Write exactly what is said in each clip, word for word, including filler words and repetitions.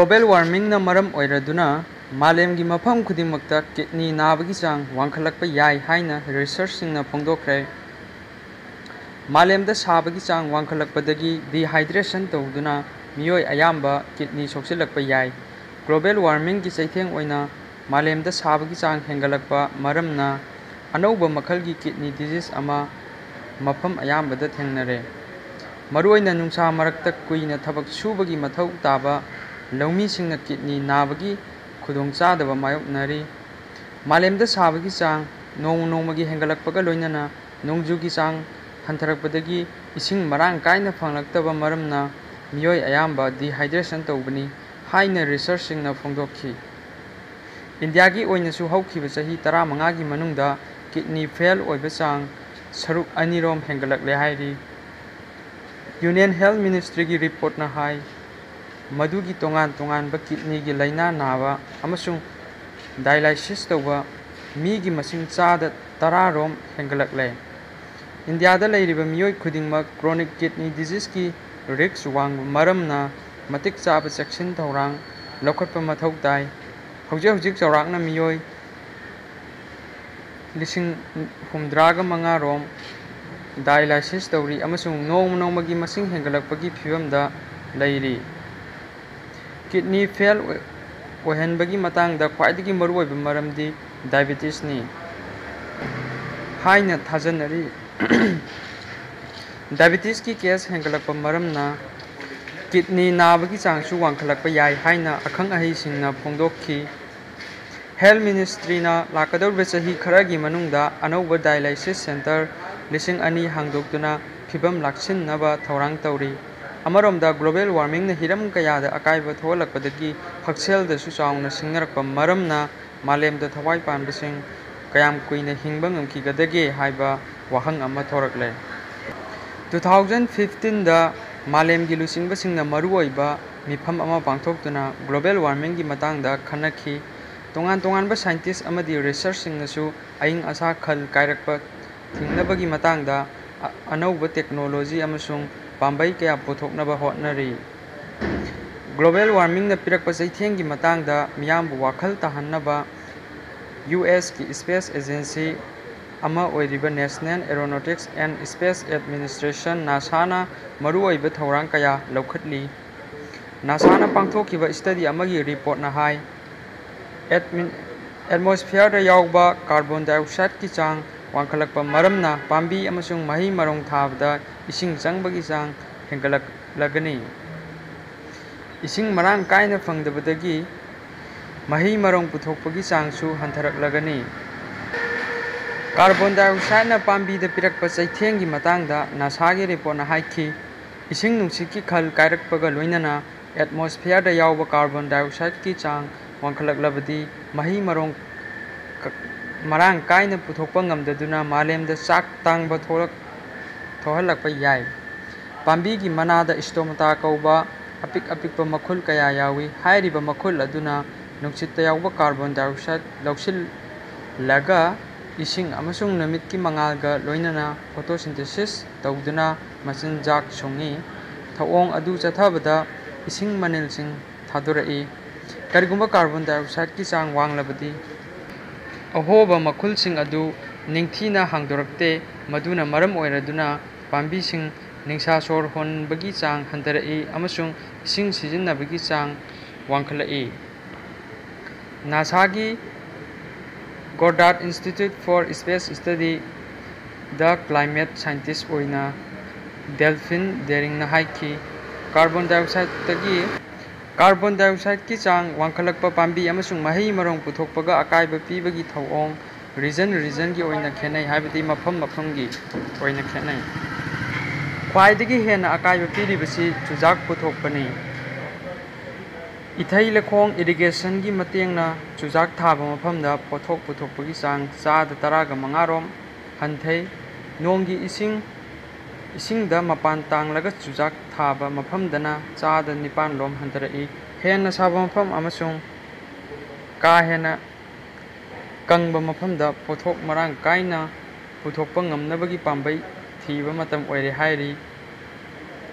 Global warmingꯅ ꯃꯔꯝ ꯑꯣꯏꯔꯗꯨꯅ ꯃꯥꯂꯦꯝꯒꯤ ꯃꯐꯝ ꯈꯨꯗꯤꯡꯃꯛꯇ kidney ꯅꯥꯕꯒꯤ ꯆꯥꯡ ꯋꯥꯡꯈꯠꯂꯛꯄ ꯌꯥꯏ ꯍꯥꯏꯅ researchꯁꯤꯡꯅ ꯐꯣꯡꯗꯣꯛꯈ꯭ꯔꯦ꯫ ꯃꯥꯂꯦꯝꯗ ꯁꯥꯕꯒꯤ ꯆꯥꯡ ꯋꯥꯡꯈꯠꯂꯛꯄꯗꯒꯤ dehydration ꯇꯧꯗꯨꯅ ꯃꯤꯑꯣꯏ ꯑꯌꯥꯝꯕ kidney ꯁꯣꯛꯆꯤꯜꯂꯛꯄ ꯌꯥꯏ꯫ Global warmingꯒꯤ ꯆꯩꯊꯦꯡ ꯑꯣꯏꯅ ꯃꯥꯂꯦꯝꯗ ꯁꯥꯕꯒꯤ ꯆꯥꯡ ꯍꯦꯟꯒꯠꯂꯛꯄ ꯃꯔꯝꯅ ꯑꯅꯧꯕ ꯃꯈꯜꯒꯤ kidney disease ꯑꯃ ꯃꯐꯝ ꯑꯌꯥꯝꯕꯗ ꯊꯦꯡꯅꯔꯦ꯫ ꯃꯔꯨꯑꯣꯏꯅ ꯅꯨꯡꯁꯥ ꯃꯔꯛꯇ ꯀꯨꯏꯅ ꯊꯕꯛ ꯁꯨꯕꯒꯤ ꯃꯊꯧ ꯇꯥꯕ ꯂꯧꯃꯤꯁꯤꯡꯅ kidney ꯅꯥꯕꯒꯤ ꯈꯨꯗꯣꯡꯆꯥꯗꯕ ꯃꯥꯌꯣꯛꯅꯔꯤ꯫ ꯃꯥꯂꯦꯝꯗ ꯁꯥꯕꯒꯤ ꯆꯥꯡ ꯅꯣꯡꯃ ꯅꯣꯡꯃꯒꯤ ꯍꯦꯟꯒꯠꯂꯛꯄꯒ ꯂꯣꯏꯅꯅ ꯅꯣꯡꯖꯨꯒꯤ ꯆꯥꯡ ꯍꯟꯊꯔꯛꯄꯗꯒꯤ ꯏꯁꯤꯡ ꯃꯔꯥꯡ ꯀꯥꯏꯅ ꯐꯪꯂꯛꯇꯕ ꯃꯔꯝꯅ ꯃꯤꯑꯣꯏ ꯑꯌꯥꯝꯕ dehydration ꯇꯧꯕꯅꯤ ꯍꯥꯏꯅ researchꯁꯤꯡꯅ ꯐꯣꯡꯗꯣꯛꯈꯤ꯫ ꯏꯟꯗꯤꯌꯥꯒꯤ ꯑꯣꯏꯅꯁꯨ ꯍꯧꯈꯤꯕ ꯆꯍꯤ ꯇꯔꯥꯃꯉꯥꯒꯤ ꯃꯅꯨꯡꯗ kidney fail ꯑꯣꯏꯕ ꯆꯥꯡ ꯁꯔꯨꯛ ꯑꯅꯤꯔꯣꯝ ꯍꯦꯟꯒꯠꯂꯛꯂꯦ ꯍꯥꯏꯔꯤ꯫ Union Health Ministryꯒꯤ reportꯅ ꯍꯥꯏ, ꯃꯗꯨꯒꯤ ꯇꯣꯉꯥꯟ ꯇꯣꯉꯥꯟꯕ kidneyꯒꯤ ꯂꯥꯏꯅꯥ ꯅꯥꯕ ꯑꯃꯁꯨꯡ dialysis ꯇꯧꯕ ꯃꯤꯒꯤ ꯃꯁꯤꯡ ꯆꯥꯗ ꯇꯔꯥꯔꯣꯝ ꯍꯦꯟꯒꯠꯂꯛꯂꯦ꯫ ꯏꯟꯗꯤꯌꯥꯗ ꯂꯩꯔꯤꯕ ꯃꯤꯑꯣꯏ ꯈꯨꯗꯤꯡꯃꯛ chronic kidney diseaseꯀꯤ risk ꯋꯥꯡꯕ ꯃꯔꯝꯅ ꯃꯇꯤꯛ ꯆꯥꯕ ꯆꯦꯛꯁꯤꯟ ꯊꯧꯔꯥꯡ ꯂꯧꯈꯠꯄ ꯃꯊꯧ ꯇꯥꯏ꯫ ꯍꯧꯖꯤꯛ ꯍꯧꯖꯤꯛ ꯆꯥꯎꯔꯥꯛꯅ ꯃꯤꯑꯣꯏ ꯂꯤꯁꯤꯡ ꯍꯨꯝꯗ꯭ꯔꯥꯒ ꯃꯉꯥꯔꯣꯝ dialysis ꯇꯧꯔꯤ ꯑꯃꯁꯨꯡ ꯅꯣꯡꯃ ꯅꯣꯡꯃꯒꯤ ꯃꯁꯤꯡ ꯍꯦꯟꯒꯠꯂꯛꯄꯒꯤ ꯐꯤꯕꯝꯗ ꯂꯩꯔꯤ꯫ Kidney fail ꯑꯣꯏ-, ꯑꯣꯏꯍꯟꯕꯒꯤ ꯃꯇꯥꯡꯗ ꯈ꯭ꯋꯥꯏꯗꯒꯤ ꯃꯔꯨꯑꯣꯏꯕ ꯃꯔꯝꯗꯤ diabetesꯅꯤ ꯍꯥꯏꯅ ꯊꯥꯖꯅꯔꯤ꯫ Diabetesꯀꯤ case ꯍꯦꯟꯒꯠꯂꯛꯄ ꯃꯔꯝꯅ kidney ꯅꯥꯕꯒꯤ ꯆꯥꯡꯁꯨ ꯋꯥꯡꯈꯠꯂꯛꯄ ꯌꯥꯏ ꯍꯥꯏꯅ ꯑꯈꯪ ꯑꯍꯩꯁꯤꯡꯅ ꯐꯣꯡꯗꯣꯛꯈꯤ꯫ Health Ministryꯅ ꯂꯥꯛꯀꯗꯧꯔꯤꯕ ꯆꯍꯤ ꯈꯔꯒꯤ ꯃꯅꯨꯡꯗ ꯑꯅꯧꯕ dialysis centre ꯂꯤꯁꯤꯡ ꯑꯅꯤ ꯍꯥꯡꯗꯣꯛꯇꯨꯅ ꯐꯤꯕꯝ ꯂꯥꯛꯁꯤꯟꯅꯕ ꯊꯧꯔꯥꯡ ꯇꯧꯔꯤ꯫ ꯑꯃꯔꯣꯝꯗ global warmingꯅ ꯍꯤꯔꯝ ꯀꯌꯥꯗ ꯑꯀꯥꯏꯕ ꯊꯣꯛꯍꯜꯂꯛꯄꯗꯒꯤ ꯍꯛꯁꯦꯜꯗꯁꯨ ꯆꯥꯎꯅ ꯁꯤꯡꯅꯔꯛꯄ ꯃꯔꯝꯅ ꯃꯥꯂꯦꯝꯗ ꯊꯋꯥꯏ ꯄꯥꯟꯕꯁꯤꯡ ꯀꯌꯥꯝ ꯀꯨꯏꯅ ꯍꯤꯡꯕ ꯉꯝꯈꯤꯒꯗꯒꯦ ꯍꯥꯏꯕ ꯋꯥꯍꯪ ꯑꯃ ꯊꯣꯔꯛꯂꯦ꯫ Two thousand fifteenꯗ ꯃꯥꯂꯦꯝꯒꯤ ꯂꯨꯆꯤꯡꯕꯁꯤꯡꯅ ꯃꯔꯨꯑꯣꯏꯕ ꯃꯤꯐꯝ ꯑꯃ ꯄꯥꯡꯊꯣꯛꯇꯨꯅ global warmingꯒꯤ ꯃꯇꯥꯡꯗ ꯈꯟꯅꯈꯤ꯫ ꯇꯣꯉꯥꯟ ꯇꯣꯉꯥꯟꯕ scientist ꯑꯃꯗꯤ researchꯁꯤꯡꯅꯁꯨ ꯑꯏꯪ ꯑꯁꯥ ꯈꯜ ꯀꯥꯏꯔꯛꯄ ꯊꯤꯡꯅꯕꯒꯤ ꯃꯇꯥꯡꯗ ꯑ-, ꯑꯅꯧꯕ technology ꯑꯃꯁꯨꯡ ꯄꯥꯝꯕꯩ ꯀꯌꯥ ꯄꯨꯊꯣꯛꯅꯕ ꯍꯣꯠꯅꯔꯤ꯫ Global warmingꯅ ꯄꯤꯔꯛꯄ ꯆꯩꯊꯦꯡꯒꯤ ꯃꯇꯥꯡꯗ ꯃꯤꯌꯥꯝꯕꯨ ꯋꯥꯈꯜ ꯇꯥꯍꯟꯅꯕ ꯌꯨ ꯑꯦꯁꯀꯤ space agency ꯑꯃ ꯑꯣꯏꯔꯤꯕ National Aeronautics and Space Administration, NASAꯅ ꯃꯔꯨꯑꯣꯏꯕ ꯊꯧꯔꯥꯡ ꯀꯌꯥ ꯂꯧꯈꯠꯂꯤ꯫ NASAꯅ ꯄꯥꯡꯊꯣꯛꯈꯤꯕ study ꯑꯃꯒꯤ reportꯅ ꯍꯥꯏ, ꯑꯦꯠꯃꯤ-, atmosphereꯗ ꯌꯥꯎꯕ carbon dioxideꯀꯤ ꯆꯥꯡ ꯋꯥꯡꯈꯠꯂꯛꯄ ꯃꯔꯝꯅ ꯄꯥꯝꯕꯤ ꯑꯃꯁꯨꯡ ꯃꯍꯩ ꯃꯔꯣꯡ ꯊꯥꯕꯗ ꯏꯁꯤꯡ ꯆꯪꯕꯒꯤ ꯆꯥꯡ ꯍꯦꯟꯒꯠꯂꯛꯂꯒꯅꯤ꯫ ꯏꯁꯤꯡ ꯃꯔꯥꯡ ꯀꯥꯏꯅ ꯐꯪꯗꯕꯗꯒꯤ ꯃꯍꯩ ꯃꯔꯣꯡ ꯄꯨꯊꯣꯛꯄꯒꯤ ꯆꯥꯡꯁꯨ ꯍꯟꯊꯔꯛꯂꯒꯅꯤ꯫ Carbon dioxideꯅ ꯄꯥꯝꯕꯤꯗ ꯄꯤꯔꯛꯄ ꯆꯩꯊꯦꯡꯒꯤ ꯃꯇꯥꯡꯗ NASAꯒꯤ reportꯅ ꯍꯥꯏꯈꯤ, ꯏꯁꯤꯡ ꯅꯨꯡꯁꯤꯠꯀꯤ ꯈꯜ ꯀꯥꯏꯔꯛꯄꯒ ꯂꯣꯏꯅꯅ atmosphereꯗ ꯌꯥꯎꯕ carbon dioxideꯀꯤ ꯆꯥꯡ ꯋꯥꯡꯈꯠꯂꯛꯂꯕꯗꯤ ꯃꯍꯩ ꯃꯔꯣꯡ ꯀ-, ꯃꯔꯥꯡ ꯀꯥꯏꯅ ꯄꯨꯊꯣꯛꯄ ꯉꯝꯗꯗꯨꯅ ꯃꯥꯂꯦꯝꯗ ꯆꯥꯛ ꯇꯥꯡꯕ ꯊꯣꯛꯂꯛ-, ꯊꯣꯛꯍꯜꯂꯛꯄ ꯌꯥꯏ꯫ ꯄꯥꯝꯕꯤꯒꯤ ꯃꯅꯥꯗ stomata ꯀꯧꯕ ꯑꯄꯤꯛ ꯑꯄꯤꯛꯄ ꯃꯈꯨꯜ ꯀꯌꯥ ꯌꯥꯎꯏ꯫ ꯍꯥꯏꯔꯤꯕ ꯃꯈꯨꯜ ꯑꯗꯨꯅ ꯅꯨꯡꯁꯤꯠꯇ ꯌꯥꯎꯕ carbon dioxide ꯂꯧꯁꯤꯜꯂꯒ ꯏꯁꯤꯡ ꯑꯃꯁꯨꯡ ꯅꯨꯃꯤꯠꯀꯤ ꯃꯉꯥꯜꯒ ꯂꯣꯏꯅꯅ photosynthesis ꯇꯧꯗꯨꯅ ꯃꯆꯤꯟꯖꯥꯛ ꯁꯨꯡꯏ꯫ ꯊꯧꯑꯣꯡ ꯑꯗꯨ ꯆꯠꯊꯕꯗ ꯏꯁꯤꯡ ꯃꯅꯤꯜꯁꯤꯡ ꯊꯥꯗꯣꯔꯛꯏ꯫ ꯀꯔꯤꯒꯨꯝꯕ carbon dioxideꯀꯤ ꯆꯥꯡ ꯋꯥꯡꯂꯕꯗꯤ, ꯑꯍꯣꯕ ꯃꯈꯨꯜꯁꯤꯡ ꯑꯗꯨ ꯅꯤꯡꯊꯤꯅ ꯍꯥꯡꯗꯣꯔꯛꯇꯦ, ꯃꯗꯨꯅ ꯃꯔꯝ ꯑꯣꯏꯔꯗꯨꯅ ꯄꯥꯝꯕꯤꯁꯤꯡ ꯅꯤꯡꯁꯥ ꯁꯣꯔ ꯍꯣꯟꯕꯒꯤ ꯆꯥꯡ ꯍꯟꯊꯔꯛꯏ ꯑꯃꯁꯨꯡ ꯏꯁꯤꯡ ꯁꯤꯖꯤꯟꯅꯕꯒꯤ ꯆꯥꯡ ꯋꯥꯡꯈꯠꯂꯛꯏ꯫ NASAꯒꯤ Goddard Institute for Space Study the climate scientist ꯑꯣꯏꯅ Delphine Deringꯅ ꯍꯥꯏꯈꯤ, carbon dioxideꯇꯒꯤ, carbon dioxideꯀꯤ ꯆꯥꯡ ꯋꯥꯡꯈꯠꯂꯛꯄ ꯄꯥꯝꯕꯤ ꯑꯃꯁꯨꯡ ꯃꯍꯩ ꯃꯔꯣꯡ ꯄꯨꯊꯣꯛꯄꯒ ꯑꯀꯥꯏꯕ ꯄꯤꯕꯒꯤ ꯊꯧꯑꯣꯡ region regionꯒꯤ ꯑꯣꯏꯅ ꯈꯦꯠꯅꯩ, ꯍꯥꯏꯕꯗꯤ ꯃꯐꯝ ꯃꯐꯝꯒꯤ ꯑꯣꯏꯅ ꯈꯦꯠꯅꯩ꯫ ꯈ꯭ꯋꯥꯏꯗꯒꯤ ꯍꯦꯟꯅ ꯑꯀꯥꯏꯕ ꯄꯤꯔꯤꯕꯁꯤ ꯆꯨꯖꯥꯛ ꯄꯨꯊꯣꯛꯄꯅꯤ꯫ ꯏꯊꯩ ꯂꯩꯈꯣꯡ irrigationꯒꯤ ꯃꯇꯦꯡꯅ ꯆꯨꯖꯥꯛ ꯊꯥꯕ ꯃꯐꯝꯗ ꯄꯣꯠꯊꯣꯛ ꯄꯨꯊꯣꯛꯄꯒꯤ ꯆꯥꯡ ꯆꯥꯗ ꯇꯔꯥꯒ ꯃꯉꯥ ꯔꯣꯝ ꯍꯟꯊꯩ꯫ ꯅꯣꯡꯒꯤ ꯏꯁꯤꯡ, ꯏꯁꯤꯡꯗ ꯃꯄꯥꯟ ꯇꯥꯡꯂꯒ ꯆꯨꯖꯥꯛ ꯊꯥꯕ ꯃꯐꯝꯗꯅ ꯆꯥꯗ ꯅꯤꯄꯥꯟ ꯔꯣꯝ ꯍꯟꯊꯔꯛꯏ꯫ ꯍꯦꯟꯅ ꯁꯥꯕ ꯃꯐꯝ ꯑꯃꯁꯨꯡ ꯀꯥ ꯍꯦꯟꯅ ꯀꯪꯕ ꯃꯐꯝꯗ ꯄꯣꯠꯊꯣꯛ ꯃꯔꯥꯡ ꯀꯥꯏꯅ ꯄꯨꯊꯣꯛꯄ ꯉꯝꯅꯕꯒꯤ ꯄꯥꯝꯕꯩ ꯊꯤꯕ ꯃꯇꯝ ꯑꯣꯏꯔꯦ ꯍꯥꯏꯔꯤ꯫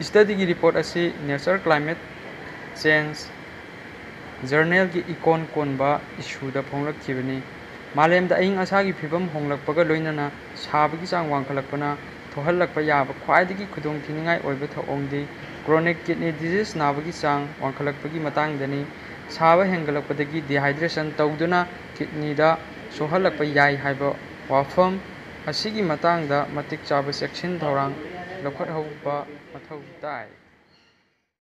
Studyꯒꯤ report ꯑꯁꯤ Nature Climate ꯆꯦꯟꯖ ꯖꯔꯅꯦꯜꯒꯤ ꯏꯀꯣꯟ ꯀꯣꯟꯕ ꯏꯁꯨꯗ ꯐꯣꯡꯂꯛꯈꯤꯕꯅꯤ꯫ ꯃꯥꯂꯦꯝꯗ ꯑꯏꯪ ꯑꯁꯥꯒꯤ ꯐꯤꯕꯝ ꯍꯣꯡꯂꯛꯄꯒ ꯂꯣꯏꯅꯅ ꯁꯥꯕꯒꯤ ꯆꯥꯡ ꯋꯥꯡꯈꯠꯂꯛꯄꯅ ꯊꯣꯛꯍꯜꯂꯛꯄ ꯌꯥꯕ ꯈ꯭ꯋꯥꯏꯗꯒꯤ ꯈꯨꯗꯣꯡꯊꯤꯅꯤꯡꯉꯥꯏ ꯑꯣꯏꯕ ꯊꯧꯑꯣꯡꯗꯤ chronic kidney disease ꯅꯥꯕꯒꯤ ꯆꯥꯡ ꯋꯥꯡꯈꯠꯂꯛꯄꯒꯤ ꯃꯇꯥꯡꯗꯅꯤ꯫ ꯁꯥꯕ ꯍꯦꯟꯒꯠꯂꯛꯄꯗꯒꯤ dehydration ꯇꯧꯗꯨꯅ kidneyꯗ ꯁꯣꯛꯍꯜꯂꯛꯄ ꯌꯥꯏ ꯍꯥꯏꯕ ꯋꯥꯐꯝ ꯑꯁꯤꯒꯤ ꯃꯇꯥꯡꯗ ꯃꯇꯤꯛ ꯆꯥꯕ ꯆꯦꯛꯁꯤꯟ ꯊꯧꯔꯥꯡ ꯂꯧꯈꯠꯍꯧꯕ ꯃꯊꯧ ꯇꯥꯏ꯫